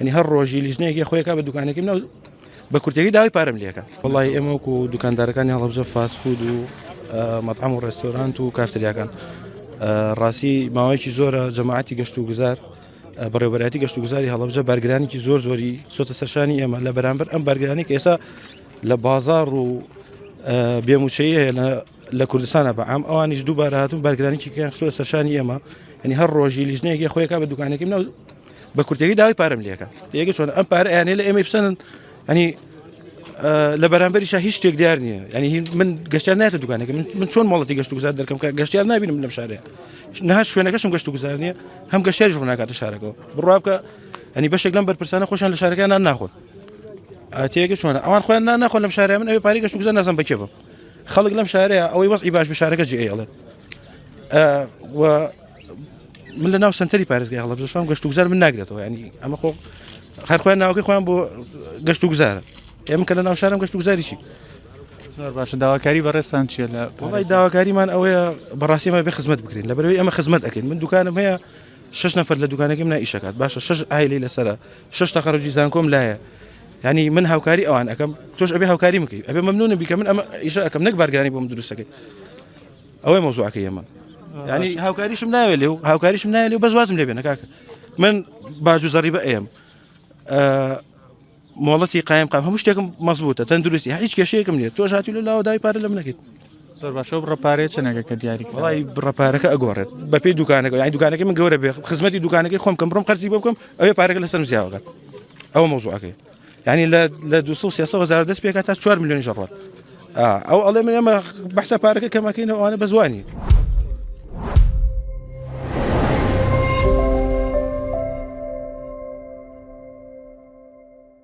ینی هەر ڕۆژی لیژنەیەکی خۆیەکە بە دوکانەکەی منەوە بە کورتەکەی داوای پارەم لێکە وڵی ئێمە وەکو دوکاندارەکانی هەڵەبجە فاست فود و مەطعم و ڕێستۆرانت و کافتریاکان ڕاستی ماوەیەکی زۆرە جەماعەتی گەشت و گوزار بەڕێوبەرایەتی گەشت و گوزاری هەڵەبجە بارگرانێکی زۆر زۆری خستۆتە سەرشانی ئێمە لە بەرامبەر ئەم بارگرانی کە ئێستا لە بازار و بێموچەیە هەیە لە کوردستانە بە عام ئەوانیش دووبارە هاتون بارگرانێکی کەیان خستۆتە سەرشانی ئێمە یعنی هەر ڕۆژی لیژنەیەکی خۆیەکە بە دوکانەکەی منەوە بە کورتەکەی داوای پارەم لێکە تێگە چۆن ئەم پارە ئەیانێ لە ئێمەی بسەنن ینی لە بەرامبەریشا هیچ شتێک دیار نییە ینی من گەشتیار نایەتە دوکانەکە من من چۆن مۆڵەتی گەشت و گوزار دەرکەم کە گەشتیار نبینم لەم شارەیە نها شوێنەکەشم گەشت و گوزار نییە هەم گەشتیاریش ڕووناکاتە شارەکەەوە بڕوا بکە ئەنی بەشێک لەم بەرپرسانە خۆشیان لە شارەکە نان ناخۆن تێگە چۆنە ئەوان خۆیان نان ناخۆن لەم شارە من ئەوێ پارەی گەشت و گوزار نازم بەکێ بم خەڵک لەم شارەیە ئەوەی وەزعی باش بە شارەکە جێ ئەیڵێت و من لە ناو سنتەری پارێزگای هەڵەبجە شام گەشت و گوزار من ناگرێتەوە ینی ئەمە خۆ هەر خۆیان ناوەکەی خۆیان بۆ گەشت و گوزارە ئێمە کە لە ناو شارم گەشت و گوزاری چی زۆر باشە داواکاری بەڕێزتان چییە لە وڵی داواکاریمان ئەوەیە بەڕاستی ئەمە بێ خزمەت بکرین لەبەرەوەی ئەمە خزمەت ئەکەین من دوکانم هەیە شش نەفەر لە دوکانەکەم نا ئیشەکات باشە شش ئایلی لەسرە شش تەخەرجی زانکۆم لایە ینی من هاوکاری ئەوان ئەەکەم تۆش ئەبێ هاوکاری بکەی ئەبێ مەمنونم بیکە من ئەمە ئیشە ئەەکەم نەک بارگرانی بۆم دروستەکەی ئەوەی مەوزوعەکەی ئێمە ینی هاوکاریشم ناوێ لێ و هاوکاریشم ناوێ لێ و بەس وازم لێ بێنە کاکە من باج و زەڕیبە ئەیەم مۆڵەتی قایم قام هەموو شتێکم مەزبوتە تەندروستی هیچ کێشەیەکم نییە تۆش هاتی لە لاوە دای پارە لە منەکەیت زۆر باشە بڕە پارەیە چەندێکە کە دیاری وڵی بڕە پارەکە ئەگۆڕێت بەپێی دوکانەکە یانی دوکانەکەی من گەورە بێ خزمەتی دوکانەکەی خۆم کەم بڕم قەرزی بۆ بکەم ئەوێ پارەکە لەسەرم زیاوەکات ئەوە مەوزوعەکەی یعنی لە لە 200 هزار دەست پێکات تا 4 میلیۆن ژەڕات ئەو ئەڵێ من ئێمە بەحسە پارەکە کەمەکەینەوە ئەوانە بەزوانی.